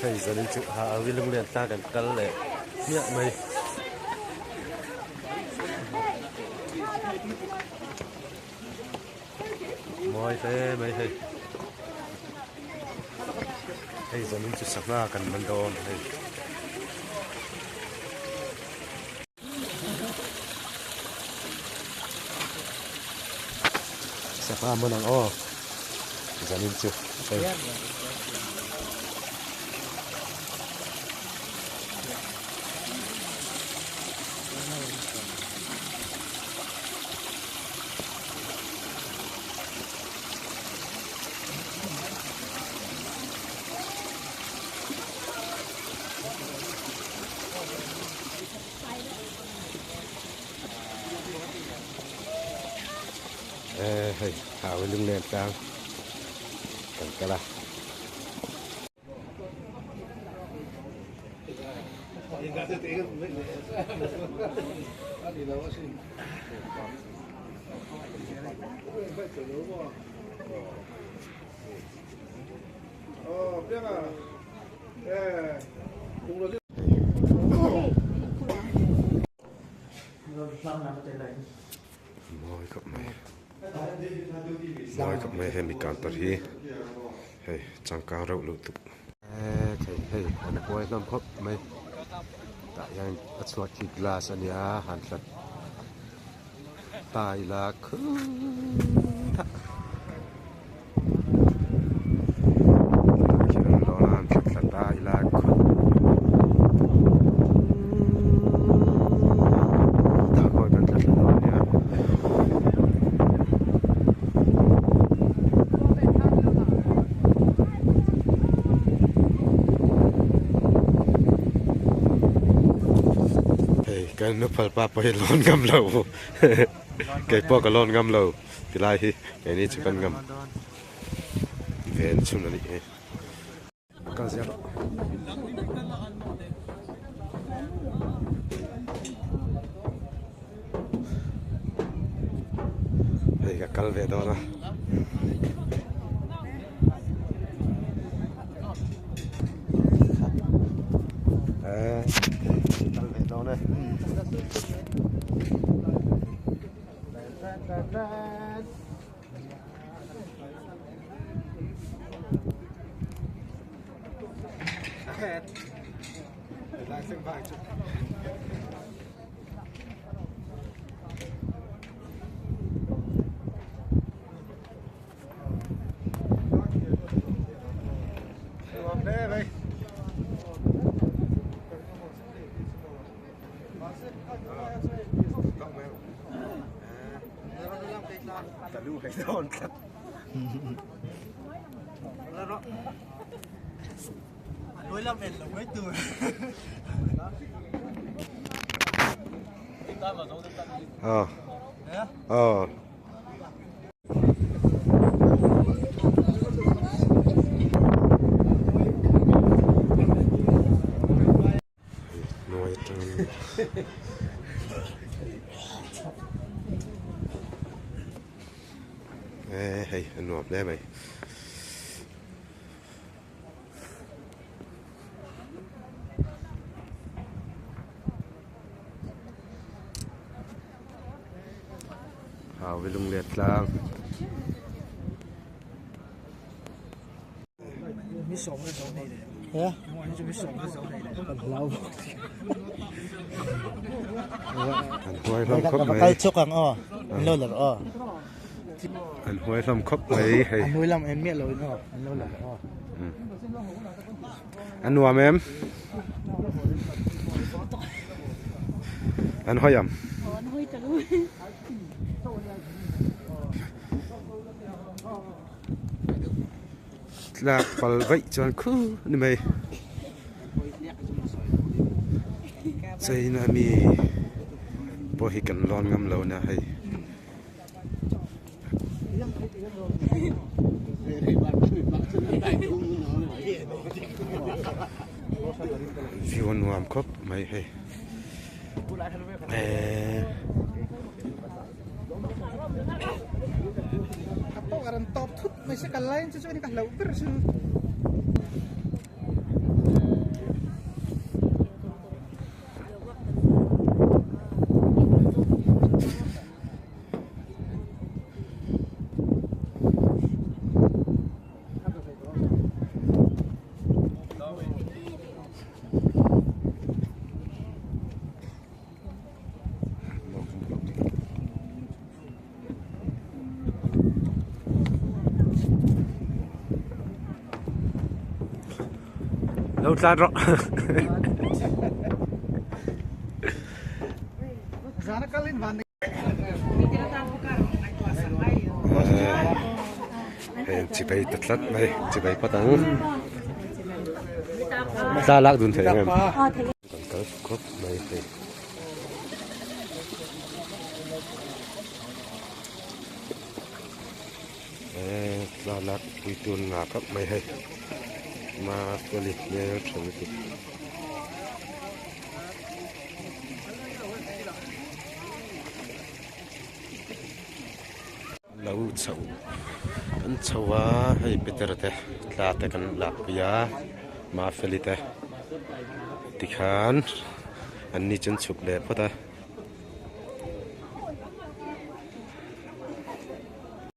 Hei zanin chu ha a rilung lian tlang kan kal leh hmiah mai. Mawi hle mai hei. Hei zanin chu sangha kan man dawn hei. Sangha man ang aw zanin chu hei. Ê hei hau hi lunglen tlang kan kal a. Mawi khawp mai mawi khawp mai hemi counter hi hei changkang reuh lutuk eee hei an huai hlawm khawp mai tah hian a chhuat khi glass a nia han hlat ta ila khutah tah khian an lawn a han hlat thla ta ila khutah pawh kan thla thla dawn nia. Hei kan nuphal pa pawh hi lawn ngam lo kei pawh ka lawn ngam lo tilai hi keini chu kan ngam ven chhun a nih hi. Ka ziah rawh. Hei ka kal ve dawn a. Eh, kal ve dawn e. Ờ. Ờ. Hnuai atangin e hei a nuam hle mai. Hau lunglet tlang. An huai hlawm khawp mai. Kal chuk ang aw. An lo lar aw. An huai hlawm khawp mai hei. An huai lam en miah lo in aw. An lo lar aw. A nuam em? An hawi am. An hawi ta lo. Tlak pal vaih chuan khu ni mai. China mi pawh hi kan lawn ngam lo nia hei. View a nuam khawp mai hei. Eee. Lo tlan rawh. Hei chibai ta tlat mai chibai phawt ang. Thla lak dun thei ang em? Kan kal khawp mai hei. Thla lak pui tun nga khawp mai hei. Mafeli hmel tha lutuk. Lo chho kan chho a hei Peter te tla te kan lak pui a Mafeli te tikhan an ni chu an chhuk leh phawt a.